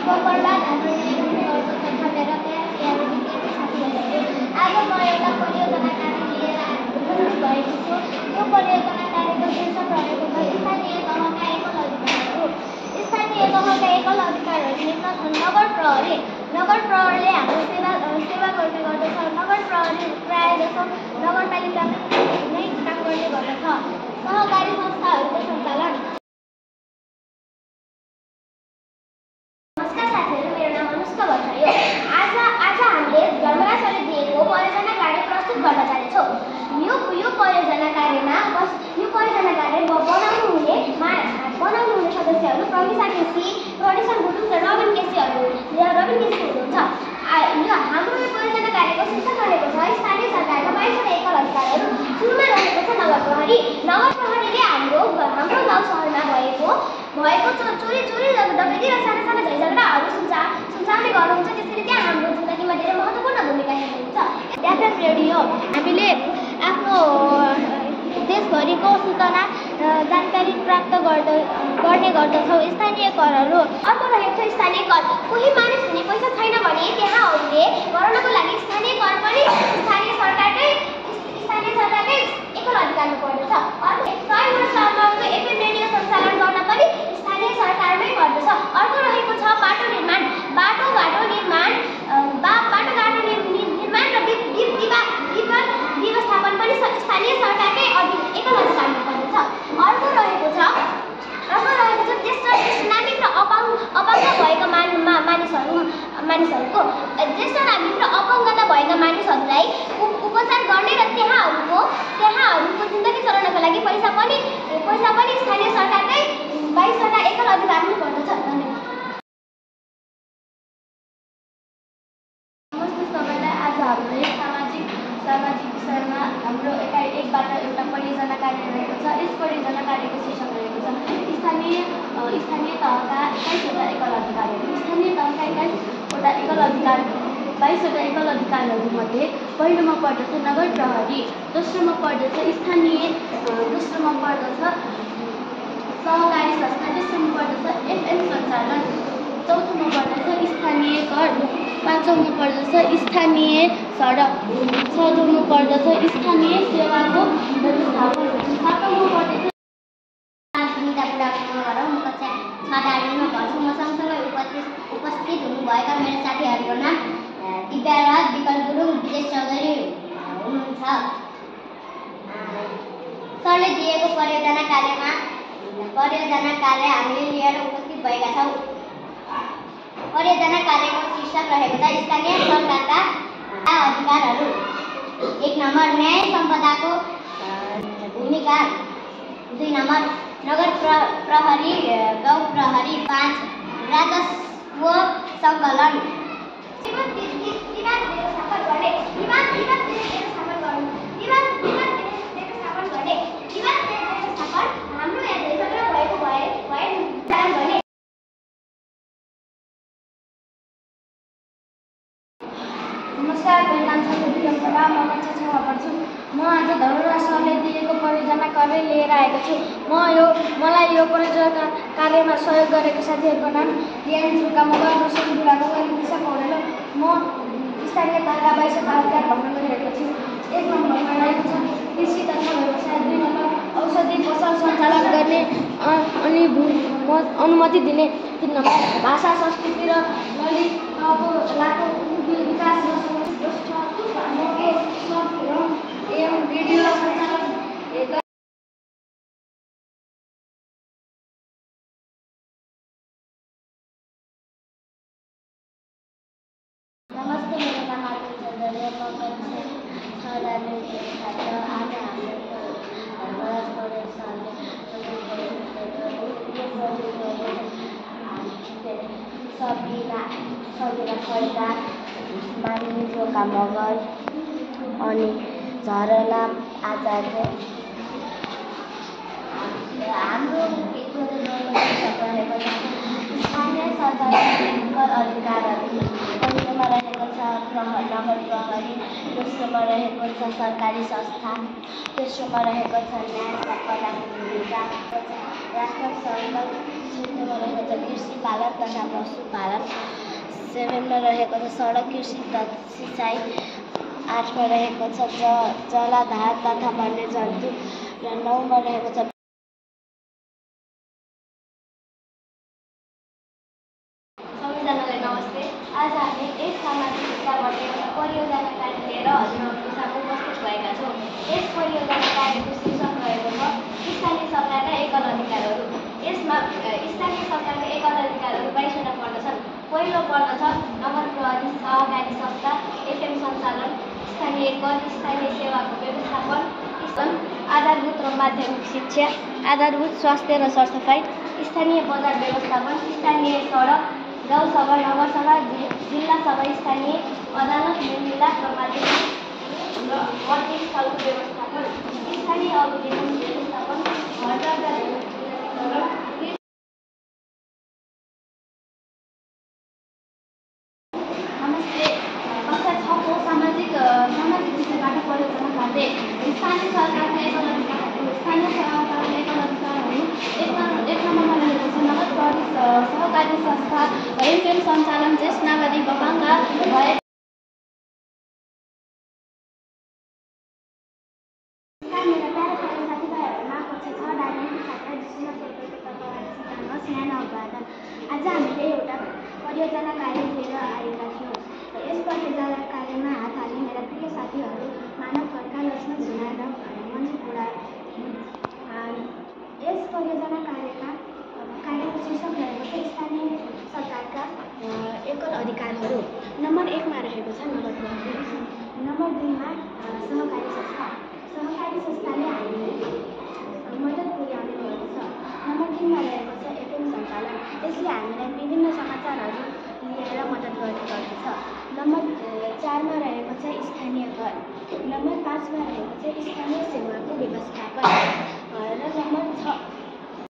प्रहलाद धन्यवाद साथीहरूले आज म एउटा परियोजना कार्य लिएर भएको छु। यो परियोजना कार्यको शीर्षक रहेको छ स्थानीय तहका एकल अधिकारहरू। स्थानीय तहका एकल अधिकारहरू निम्न छन्। नगर प्रहरी। नगर प्रहरीले हाम्रो सेवा गर्ने गर्दछ। नगर प्रहरी प्रायःजसो नगरपालिकामै नै काम गर्ने गर्दछ। सहकारी संस्थाहरूको सञ्चालन। नमस्कार साथीहरू, मेरो नाम अनुष्का भट्टराई हो। आज हामीले धर्मराजले दिएको परियोजना कार्य प्रस्तुत गर्न जानेछौँ। यो परियोजना कार्य बनाउनु हुने सदस्यहरू प्रमिसा केसी, प्रडिसन गुरुङ र रबिन केसीहरू हुनुहुन्छ। हाम्रो यो परियोजना कार्यको शीर्षक रहेको छ स्थानीय सरकारका 22वटा एकल अधिकारहरू। सुरुमा रहेको छ नगर प्रहरी। नगर प्रहरीले हाम्रो गाउँ सहरमा भएको चोरी डकैती र साना झैझगडाहरू सुल्झाउने गर्नुहुन्छ। त्यसरी त्यहाँ हाम्रो जिन्दगीमा धेरै महत्त्वपूर्ण भूमिका खेल्नुहुन्छ। एफएम रेडियो हामीले आफ्नो देशभरिको सूचना जानकारी प्राप्त गर्ने गर्दछौँ। स्थानीय करहरू। अर्को रहेको छ स्थानीय कर। कोही मानिसले पैसा छैन भने त्यहाँहरूले गराउनको लागि स्थानीय कर पनि स्थानीय सरकारकै एकल अधिकारमा पर्दछ। अर्को 100 वर्षसम्मको एफएम रेडियो सञ्चालन गर्न पनि स्थानीय सरकारमै पर्दछ। अर्को रहेको छ बाटो निर्माण। बाटोघाटो निर्माण र व्यवस्थापन पनि स्थानीय सरकारकै एकल अधिकारमा पर्दछ। अर्को रहेको छ ज्येष्ठ नागरिक र अपाङ्ग भएका मानिसहरूको ज्येष्ठ नागरिक र अपाङ्गता भएका मानिसहरूलाई उपचार गर्ने र त्यहाँहरूको जिन्दगी चलाउनको लागि पैसा पनि स्थानीय सरकारकै 22वटा एकल अधिकारमा पर्दछ। धन्यवाद। नमस्ते सबैलाई। आज हाम्रो सामाजिक विषयमा हाम्रो एकबाट एउटा परियोजना कार्य रहेको छ। यस परियोजना कार्यको शीर्षक रहेको छ स्थानीय तहका 21वटा एकल अधिकारहरू। स्थानीय तहका 22वटा एकल अधिकारहरूमध्ये पहिलोमा पर्दछ नगर प्रहरी, दोस्रोमा पर्दछ दोस्रोमा पर्दछ सहकारी संस्था, तेस्रोमा पर्दछ एफएम सञ्चालन, चौथोमा पर्दछ स्थानीय कर, पाँचौँमा पर्दछ स्थानीय सडक, छठौँमा पर्दछ स्थानीय सेवाको व्यवस्थापन, सातौँमा पर्दछ उपस्थित हुनुभएका मेरो साथीहरूको नाम दिव्याराज, विकल गुरुङ, विजय चौधरी हुनुहुन्छ। सरले दिएको परियोजना कार्य हामीले लिएर उपस्थित भएका छौँ। परियोजना कार्यको शीर्षक रहेको छ स्थानीय सरकारका अधिकारहरू। 1 नम्बर न्याय सम्पदाको भूमिका। 2 नम्बर नगर प्रहरी, गाउँ प्रहरी। 5 राजस्व सङ्कलन। नमस्कार, मेरो नाम छ विक्रम प्रभा। म कक्षा 6मा पढ्छु। म आज धर्मराज सरले दिएको परियोजना कार्य लिएर आएको छु। मलाई यो परियोजना कार्यमा सहयोग गरेको साथीहरूको नाम दियान्जु कामगर, रोशन बुढागोगर, निशा पौडेल। म स्थानीय तहका 22वटा अधिकार भन्न गइरहेको छु। 1 नम्बरमा रहेको छ कृषि तथा व्यवसाय। 2 नम्बर औषधि पसल सञ्चालन गर्ने अनि अनुमति दिने। 3 नम्बर भाषा, संस्कृति र ललितको विकास र एवं रेडियो सञ्चालन। नमस्ते, मेरो नाम आरती चौधरी हो। म कक्षा 6मा छात्र। आज हाम्रो धर्मराज सरले सबिना खड्का, मानिन्जो कामगर अनि झरना आचार्य। हाम्रो स्थानीय सरकारका अधिकारहरू। पहिलोमा रहेको छ नगर प्रहरी, दोस्रोमा रहेको छ सरकारी संस्था, तेस्रोमा रहेको छ न्याय सम्पदाको भूमिका, राष्ट्र 6मा रहेको छ कृषि पालन तथा पशुपालन, 7मा रहेको छ सडक कृषि तथा सिँचाइ, 8मा रहेको छ जलाधार तथा वन्यजन्तु र 9मा रहेको छ सबैजनालाई नमस्ते। आज हामी एक सामाजिक शिक्षाबाट एउटा परियोजना कार्य लिएर हजुरहरूको सामु उपस्थित भएका छौँ। यस परियोजना कार्यको शीर्षक रहेको छ स्थानीय सरकारका एकल अधिकारहरू। यसमा स्थानीय सरकारका एकल अधिकारहरू 22वटा पर्दछन्। पहिलो पर्दछ नगर प्रहरी, सहकारी संस्था, एफएम सञ्चालन, स्थानीय कर, स्थानीय सेवाको व्यवस्थापन, आधारभूत र माध्यमिक शिक्षा, आधारभूत स्वास्थ्य र सरसफाइ, स्थानीय बजार व्यवस्थापन, स्थानीय सडक, गाउँसभा, नगरसभा, जिल्ला सभा, स्थानीय अदालत, मेलमिलाप र माध्यमिक र मौलिक स्थलको व्यवस्थापन, स्थानीय अभिलेखन व्यवस्थापन, भ्रष्टाचार विरुद्धीकरण। नमस्ते। कक्षा 6को सामाजिक विषयबाट परियोजना कार्य स्थानीय सरकारका एकल अधिकारहरू। स्थानीय सरकारका एकल अधिकारहरू एक नम्बरमा रहेको छ नगर प्रहरी, सहकारी संस्था, एफएम सञ्चालन, ज्येष्ठ नागरिक, अपाङ्ग भए मेरा प्यारा साथीभाइहरूमा कक्षा 6 डाइरेक्ट छात्र जिसमा न्यानो अभिवादन। आज हामीले एउटा परियोजना कार्य लिएर आएका थियौँ। यस परियोजना कार्यमा हात हाल्ने मेरा प्रिय साथीहरू मानव खड्का, लक्ष्मण झुला र मन्जु बुढा। यस परियोजना कार्यको शीर्षक रहेको छ स्थानीय सरकारका एकल अधिकारहरू। नम्बर 1मा रहेको छ नगर प्रहरी, नम्बर 2मा सहकारी संस्था। सहकारी संस्थाले हामीले मद्दत पुर्याउने गर्दछ। नम्बर 3मा रहेको छ एफएम सञ्चालन। यसले हामीलाई विभिन्न समाचारहरू लिएर मद्दत गर्ने गर्दछ। नम्बर 4मा रहेको छ स्थानीय कर। नम्बर 5मा रहेको छ स्थानीय सेवाको